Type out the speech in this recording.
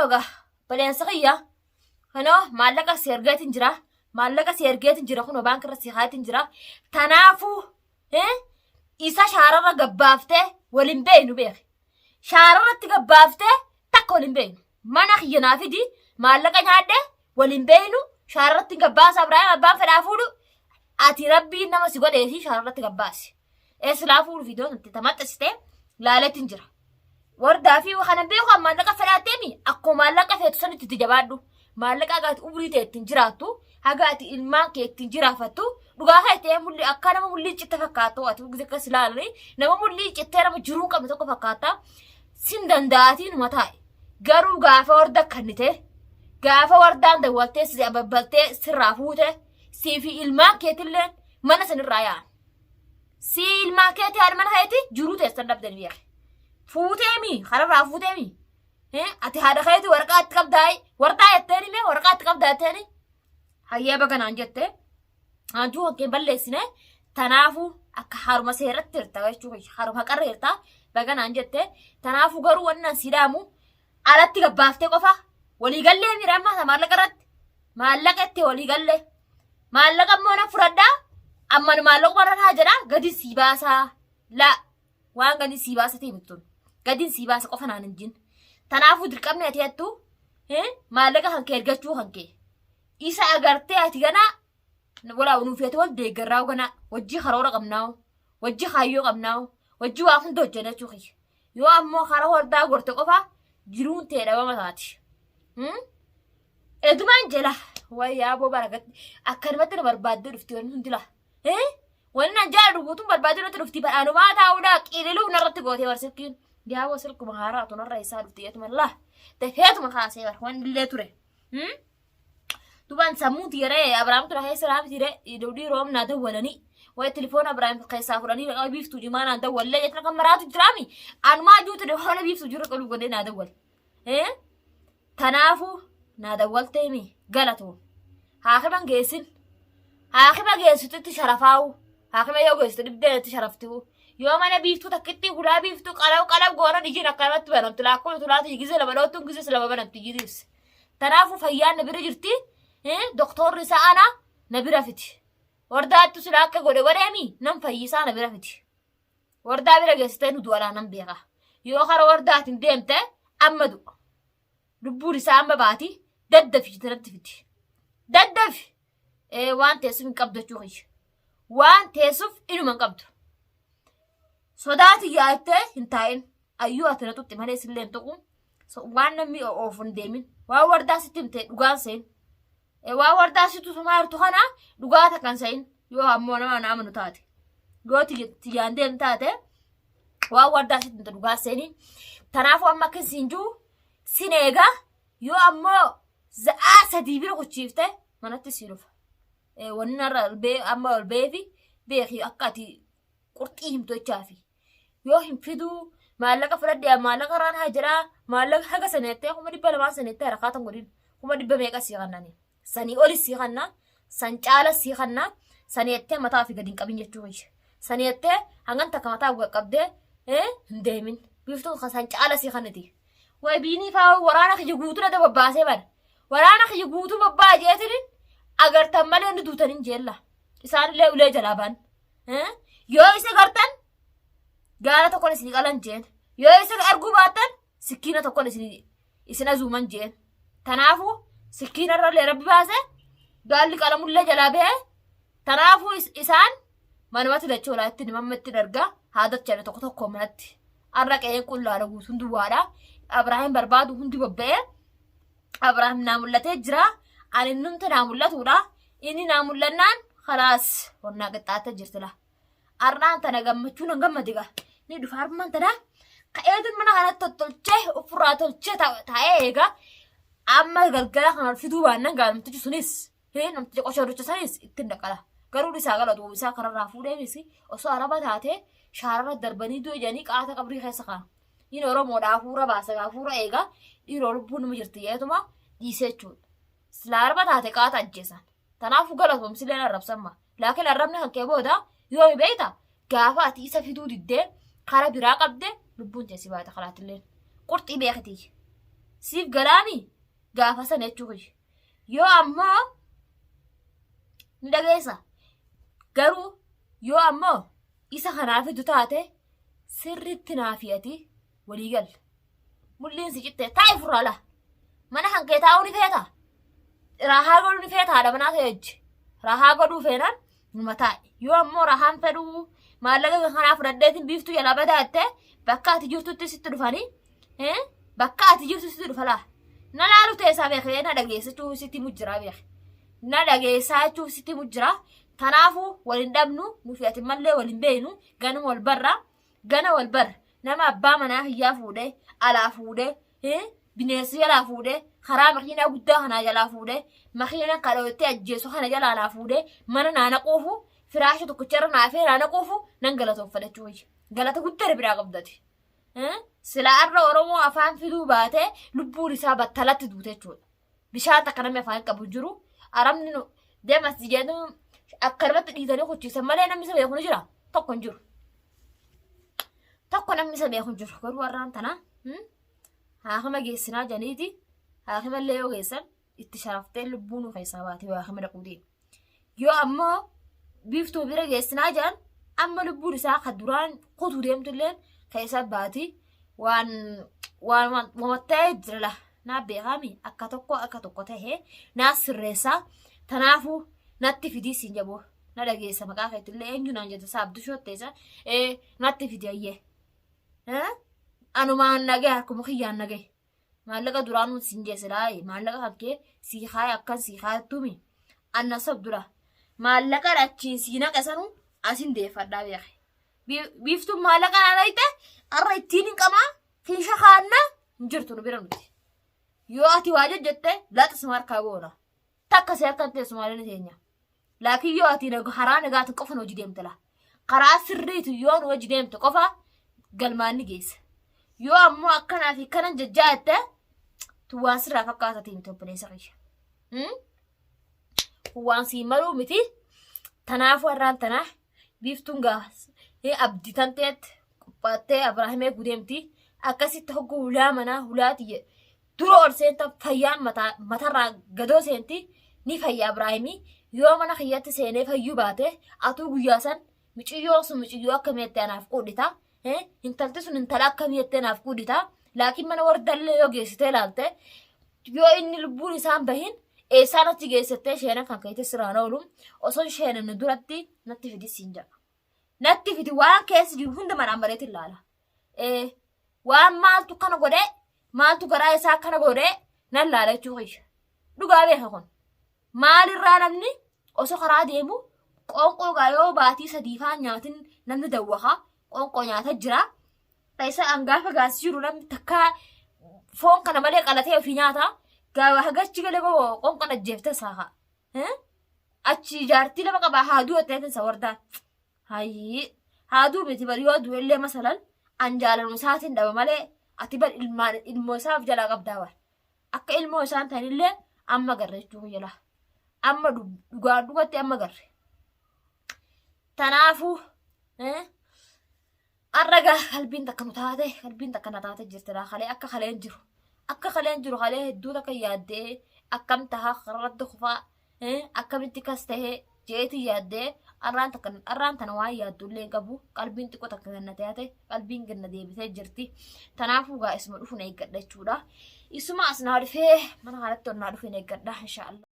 Kunoo gaa baleensa kiyya. Kunoo maallaqa si ergeetiin jira. Maallaqa si ergeetiin jira kunoo baankirra si kaayeetiin jira. Tanaafuu isa shaararra gabbaaftee waliin beeynu beeki. Shaararratti gabbaaftee takka waliin beeynu. Mana kiyya naa fidi maallaqa nyaadhe waliin beeynu shaararratti gabbaasa Abiraahim abbaan fedhaa fuudhu ati rabbiin nama si godhee fi shaararratti gabbaasi. Eessilaa fuudhu fi doon itti tamaxxisitee laaleetiin jira. Wardaa fi kana beeku an maallaqa fedhaatteemi akkuma maallaqa feetu sanitti itti jabaadhu. Maallaqa haga ati umrii ta'e ittiin jiraattu haga ati ilmaan kee ittiin jiraafattu dhugaa kee ta'ee mulli akka nama mullii citte fakkaattu ati gise akkas ilaalani nama mullii cittee nama jiruu qabne tokko fakkaata sin danda'atii numa taa'e. Garuu gaafa warda kannite gaafa wardaan dawwaltee si ababbaltee sirraa fuute sii fi ilmaan keetilleen mana sanirraa yaa'an. Si ilmaan keetii haadha mana keetii jiruu teessan dhabdan beeke. Fuuteemi kararraa fuuteemi. Ati haadha keetii waraqaa itti qabdaa wardaa jetteeni mee waraqaa itti qabdaa jetteeni. Hayyee baga naan jette. Hanjuu kan kee balleessine tanaafuu akka haruma seeratti jirta jechuudha. Haruma haqarra jirta baga naan jette. Tanaafuu garuu wanni an sii dhaamu alatti gabbaaftee qofa waliigallee miira amma maallaqa irratti maallaqa itti waliigallee. Maallaqa immoo nan fudhadhaa amman maallaquma irra haa jedhaa gadi sii baasaa laa waan gadi sii baasa ta'e mittuun gadi sii baasa qofa naan hin jin. Tanaafuu dirqamni ati hattu maallaqa kan kee ergachuu kan kee isa agartee ati ganaa walaa nuuf feete wal deeggarraa ganaa wajjii karoora qabnaa wajjii kaayyoo qabnaa wajjii waa hunda hojjannachuu kiyya. Yoo ammoo karaa hordaa gorte qofa jiruun tee dhabama taati. Edumaan jela wayyaa boo baragatti akkanumatti na barbaaddee dhufti wanni hundi laa. Wanni nan jaaladhu guutuun barbaaddee natti dhufti badhaanumaa taa'uudhaa qililuu narratti gootee bar silkiin. Yaaboo silkuma haaraa tu narra isaa dhufti jeetuma laa. Dafeetuma kaasee bar wanni illee ture. Duban sammuu tiyaree Abrahaam tura keessa raam tire dawdii room naa dawwalanii. Wayi telefoona Abrahaam keessaa fudhanii dhaqaa biiftuu jimaa naa dawwallee jettana kan maraatu jiraami. Anumaa jiru telefoona biiftuu jiru qaluu godhee naa dawwale. Tanaafuu naa dawwalteemi galatoom. Haakima geessin. Haakima geessitutti sharafaa'u. Haakima yoo geessitu dhibdee itti sharafti'u. Yoo mana biiftuu takkitti hulaa biiftuu qalaw qalaw goonan ijin akkanumatti banamtu laakkuma tulaati gizee lama dhoottuun gizee lama banamti ijitiis. Tanaafuu fayyaan na bira jirti. Doktorri isaa ana na bira fiti. Wardaattu sila akka godhe godheemi nan fayyisaa na bira fiti. Wardaa bira geessitee nu du'alaa nan beeka. Yoo kara wardaatiin deemte amma du'a. Lubbuun isaa amma baati daddafi jitanatti fiti. Daddafi waan teessuuf hin qabdu jechuu kiyya. Waan teessuuf inuma hin qabdu. Sodaati yaattee hin taa'in. Ayyuu ati na tuqxi malee sillee hin tuqu. Waan namni oofu hin deemin. Waan wardaa sitti himte dhugaan seen. Waan wardaa sitti tumaa jirtu kana dhugaa takkan se'in. Yoo ammoo nama na amanu taate. Yoo tiyyaan deemu taate waan wardaa sitti himte dhugaa seeni. Tanaafuu amma akka siin jiru sin eega yoo ammoo za'aa 3 bira kuchiifte manatti sii dhufa. Wanni narra ol ba'e amma ol ba'eefi beeki akka ati qurxii himtu jechaafi. Yoo hin fiduu maallaqa fudhadhe maallaqa irraan haa jedhaa maallaqa haga sana jettee 200,000 sana jettee harakaatan godhin kuma dhibba meeqa sii kannani sanii oli sii kanna san caala sii kanna sanii jettee mataa ofii gadi hin qabin jechuu kiyya sanii jettee hangan takka mataa gad qabdee hin deemin biiftuun kan san caala sii kanniti way biinii faa waraana kiyya guutuu na babbaasee bara waraana kiyya guutuu babbaa jeetiin agartan malee ni duutan hin jeella isaanillee ulee jalaa baan Yoo isa gartan gaara tokkon isin qalan jeen. Yoo isa arguu baattan sikkiina tokkon isin isin azuuman jeen. Tanaafuu sikkiina irrallee rabbi baase gaalli qalamullee jalaa bahee tanaafuu isaan manumatti dachee olaatti namatti itti dargaa haa dachane tokko tokko manatti. Har'a qe'een qullaadha guutuun duwwaadha. Abrahaam barbaadu hundi bobba'ee Abrahaam naa mul'atee jira. Ani numti naa mul'atuudha. Inni naa mul'annaan kalaas honnaa qixxaattee jirti laa. Arraan tana gammachuu nan gammade gaa. Ni dhufa armaan tana ka'eetiin mana kana tottolchee ofirraa tolchee taa'ee eega. Amma galgala kana fiduu baannaan gaa namtichi sunis namtichi qoshoricha sanis ittiin dhaqala. Garuu isaa galatu isaa kanarraa fuudheemis osoo araba taatee shaararra darbanii du'e jedhanii qaata qabrii keessa kaa'an. Inni Oromoodha hafuura baasa hafuura eega dhiiroo lubbuun nama jirti jeetuma dhiisee jechuudha. Silaa araba taate qaata ajjeesan. Tanaafuu galatoomsileen arrabsamma. Laakiin arrabni kan kee booda yoomi beekta gaafa ati isa fiduu diddee kara biraa qabde lubbuun tee si baata kalaatilleen. Qurxii beekiti. Siif galaami gaafa sana jechuu kiyya. Yoo ammoo ni dhageessa. Garuu yoo ammoo isa kanaa fidu taate sirriitti naa fi ati walii galla. Mulliin si cittee taa'i furraa laa. Mana kan kee taa'uu ni feeta. Raahaa godhuu ni feeta haadha manaa ta'e hojii. Raahaa godhuu feenaan numa taa'i. Yoo ammoo raahaan fedhuu maallaqa kanaa fudhadheetiin biiftuu jalaa badaa jettee bakka ati jirtutti sitti dhufanii bakka ati jirtu sitti dhufa laa. Na laalu teessaa beekee na dhageessachuu sitti mujjiraa beeke. Na dhageessaa jechuuf sitti mujjiraa. Kanaafuu wal hin dhabnu nufi ati mallee wal hin beeknu ganuma wal barra gana wal barra nama abbaa manaa kiyyaa fuudhee alaa fuudhee bineensa jalaa fuudhee karaa makiinaa guddaa kanaa jalaa fuudhee makiina kadhoottee ajjeesu kana jalaa naa fuudhee mana naa naquufu firaasha tokkicharra naafee naa naquufu nan galatoonfadha jechuudha. Galata guddaa biraa qabdati. Silaa har'a Oromoo afaan fiduu baatee lubbuun isaa battalatti duute jechuudha. Bishaan takka namni afaan qabu jiru. Arabni nu deemas jedhu akkanumatti dhiitanii kuchiisan malee namni isa beeku ni jira. Tokko hin jiru. Tokko namni isa beeku hin jiru. Garuu har'aan tana haakima geessinaa janiiti. Haakima illee yoo geessan itti sharaftee lubbuu nu keessaa baate yoo haakima dhaquu deemu. Yoo ammoo biiftuu bira geessinaa jedhan amma lubbuun isaa kan duraan kutuu deemtu illee keessa baati waan waan waan ta'ee jira la naa beekaami akka tokko akka tokko ta'ee naa sirreessaa tanaafuu natti fidii siin jaboo na dhageessa maqaa keetillee eenyu naan jette isaa abduu teessa ee natti fidi ayyee anumaan nagee harkuma kiyyaan nagee. Maallaqa duraanuu siin jee silaa maallaqa kan kee sii kaaya akkan sii kaayattuumi anna sabdura maallaqa achiin sii naqa sanu asin deeffadhaa beeke. Biiftuun maallaqa naa dhayte har'a ittiin hin qabaa kiisha kaanna hin jirtu nu bira nuti. Yoo ati waa jette laxa suma harkaa goona. Takka si harka teessu maaliin teenya. Laakiin yoo ati karaa nagaatiin qofa nu hojii deemte laa. Karaa sirriitu yoo nu hojii deemte qofa galmaan ni geessa. Yoo ammoo akkanaa fi kanan jajjaa jette tun waan sirraa fakkaatatii miti obboleessa kiyya. Kun waan siin maluu miti. Tanaafuu har'aan tanaa biiftuun gaafa abdii tan ta'etti qophaattee Abrahaamee gudeemti. Akkasitti hogguu hulaa manaa hulaa tiyya dura ol seenta fayyaan matarraa gadoo seenti ni fayya Abrahaamii yoo mana kiyyatti seenee fayyuu baate atuu guyyaa san miciyyoo sun miciyyoo akkamii jettee anaaf quudhita intalti sun intala akkamii jettee anaaf quudhita laakiin mana wardallee yoo geessitee ilaalte yoo inni lubbuun isaan bahin eessaan achi geessattee sheenan kan keetti siraan oolu osoo sheenan duratti natti fidi siin jedha. Natti fidi waan keessa jiru hunda manaan bareetti ilaala. Waan maaltu kana godhee maaltu garaa isaa akkana godhee nan laala jechuu kiyya. Dhugaa beeka kun. Maalirraa namni osoo karaa deemu qoonqoo gaa yoo baatii sadii faan nyaatin namni dawwaka qoonqoo nyaata jira. Isa an gaafa gaas jiru namni takkaa foon kana malee qalatee ofii nyaata. Gaafa hagachi galee qoonqoon ajjeefte saaha. Achi jaartii lama qabaa haaduu ta'e isa wardaan. Hayyii haaduu miti bari yoo du'ellee masalan an jaalaluma isaatiin dhaba malee ati bar ilmaan ilmoo isaaf jalaa qabdaa bar. Akka ilmoo isaan ta'anillee amma garre jechuu kiyya laa. Amma dhugaan dhugatti amma garre. Tanaafuu har'a gaa qalbiin takka nu taate qalbiin takka na taate jirti laa kalee akka kaleen jiru. Akka kaleen jiru kalee hedduu takka yaaddee akkam tahaa karratti kufaa akkamitti kas tahee jeetii yaaddee arraan takka arraan tana waan yaaddu illee hin qabu qalbiin xiqqoo takka ganna taate qalbiin ganna deebitee jirti tanaafuu gaa isuma dhufu na eeggadha jechuudha isuma as naa dhufee mana kanatti ol naa dhufe na eeggadha inshaallah.